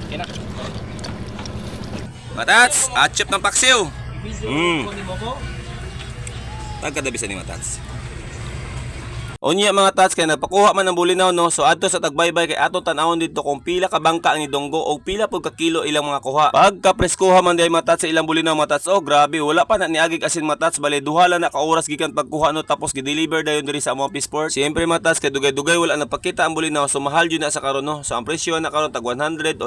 Okay na. Matats, atchop ng paksiw. Tagkadabi sa ni Matats. Unya, mga tats, kay nagpakuha man ang bulinaw, no. So adto sa tagbaybay kay ato tan-awon didto kung pila ka bangka ang nidunggo og pila pud ka kilo ilang mga kuha. Pagka preskuha man diay, mga tats, sa ilang bulinaw, mga tats, oh grabe, wala pa na niagig asin, mga tats. Bale duha lang na ka oras gikan pagkuha, no, tapos gi-deliver dayon diri sa among Fishport. Siyempre, mga tats, kay dugay-dugay wala nagpakita ang bulinaw, so mahal jud na sa karon, no. So ang presyo na karon tag 180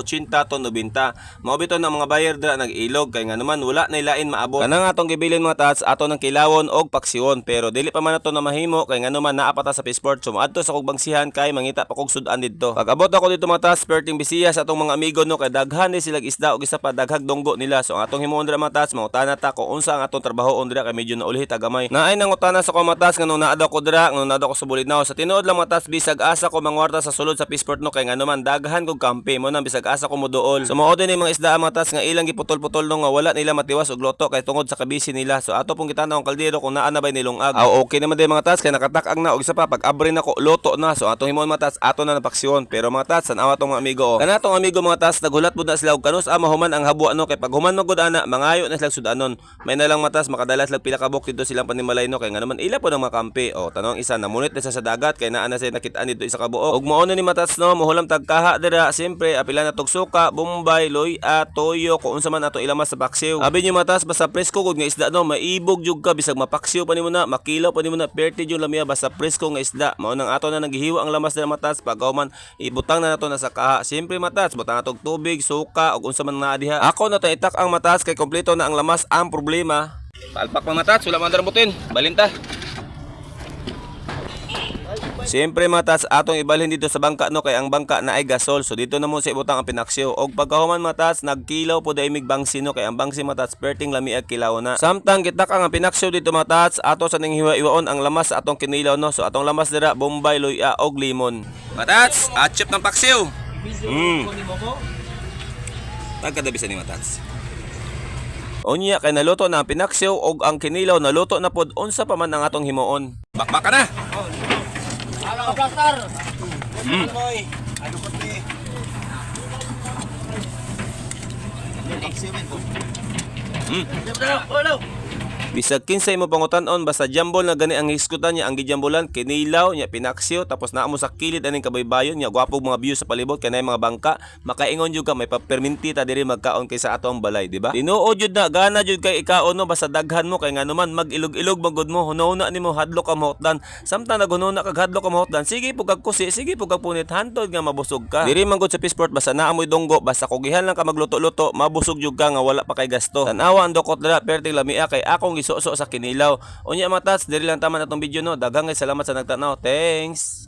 to 90. Mao bitaw na mga buyer dira nag-ilog kay nga naman wala na ilain maabot. Kanang atong gibilin, mga tats, ato ng kilawon og paksiwon, pero dili pa man ato na mahimo kay nga naman naa pa ta sa Fishport. So maadto sa kog bangsihan kay mangita pa kog sudan didto. Pag abot ako dito, mga tats, perting bisiya sa atong mga amigo, no, kay daghan ni sila isda og isa pa daghag dunggo nila. So ang atong himuon dira, mga tats, mangutana ta kung unsa ang atong trabaho dira kay medyo naulhi ta gamay. Naay nangutana sa ko, mga tats, nganong naa daw ko dira, nganong naa daw ko sa Bolinao. Sa tinuod lang, mga tats, bisag asa ko mangwarta sa sulod sa Fishport, no, kay nga naman daghan kog kampi mo nang bisag asa ko moduol. So mao din mga isda, mga tats, nga ilang giputol-putol, no, nga wala nila matiwas og luto kay tungod sa kabisi nila. So ato pong kita ang kaldero kung naa na bay nilungag. Aw, okay naman din, mga tats, kay nakatak-ang na og isa pa pag abre na ko, luto na. So atong himuon, mga tats, ato na napaksiyon. Pero, mga tats, tan-awa tong mga amigo, oh. Kana tong amigo, mga tats, naghulat pud na sila og kanus-a mahuman ang habwa, no, kay pag human magud ana mangayo na sila sudanon. May na lang matas makadala sila pila ka buok dito silang panimalay, no, kay nga naman ila po ng mga kampi. Oh, tanong isa namunit na siya sa dagat kay naa na siya nakitaan dito isa ka buok. Ug mao na ni matats, no, mohulam tagkaha dira, siyempre apila na tog suka, bombay, luya, toyo, kung unsa man ato ilamas sa paksiw. Abi niyo, matas, basta presko gud nga isda, no, maibog jud ka bisag mapaksiw pa nimo na, makilaw pa nimo na, perti jud lamia basta presko nga isda. Mao nang ato na naghihiwa ang lamas dira, matas, paghuman ibutang na nato na sa kaha. Siyempre, matas, butang nato og tubig, suka ug unsa man naa diha. Ako na to itak ang matas kay kompleto na ang lamas. Ang problema, palpak pa, matats, wala man daramutin. Balinta. Siyempre, matats, atong ibalhin dito sa bangka, no, kay ang bangka na ay gasol. So dito na mo sa ibutang ang pinaksiw. Og pagkahuman, matats, nagkilaw po dahil mig bangsi, no, kay ang bangsi, matats, perting lami ag kilaw na. Samtang gitak ang pinaksiw dito, matats, ato sa ning hiwa-iwaon ang lamas sa atong kinilaw, no. So atong lamas dira bombay, luya og limon. Matats, atchop ng paksiw. Tagkadabi sa ni matats. Unya kay naluto na ang pinaksiw og ang kinilaw naluto na pod, unsa pa man ang atong himuon? Bakbaka na. Ano ka, plaster? Ano ko ti? Bisag kinsay mo pangutan-on, basta jambol na gani ang hisgutan niya, ang gijambolan kinilaw niya, pinaksiw, tapos naa mo sa kilid aning kabaybayon niya, gwapo mga view sa palibot kanay mga bangka, makaingon jud ka may paperminti ta diri magkaon kaysa ato ang balay, di ba? Tinuod jud na gana jud kay ikaon, no, basta daghan mo kay nganuman mag-ilog-ilog magud mo, hunahuna nimo hadlok ka mahutdan. Samtang naghunahuna kag hadlok ka mahutdan, sige pug kag kusi, sige pug kag punit hantod nga mabusog ka. Diri man gud sa Fishport, basta naa moy dunggo, basta kugihan lang ka magluto-luto, mabusog jud ka nga wala pa kay gasto. Tan-awa ang dokot dira, perting lamia kay akong gisuso sa kinilaw. Unya, mga tats, diri lang taman atong video, no. Daghang salamat sa nagtanaw. Thanks.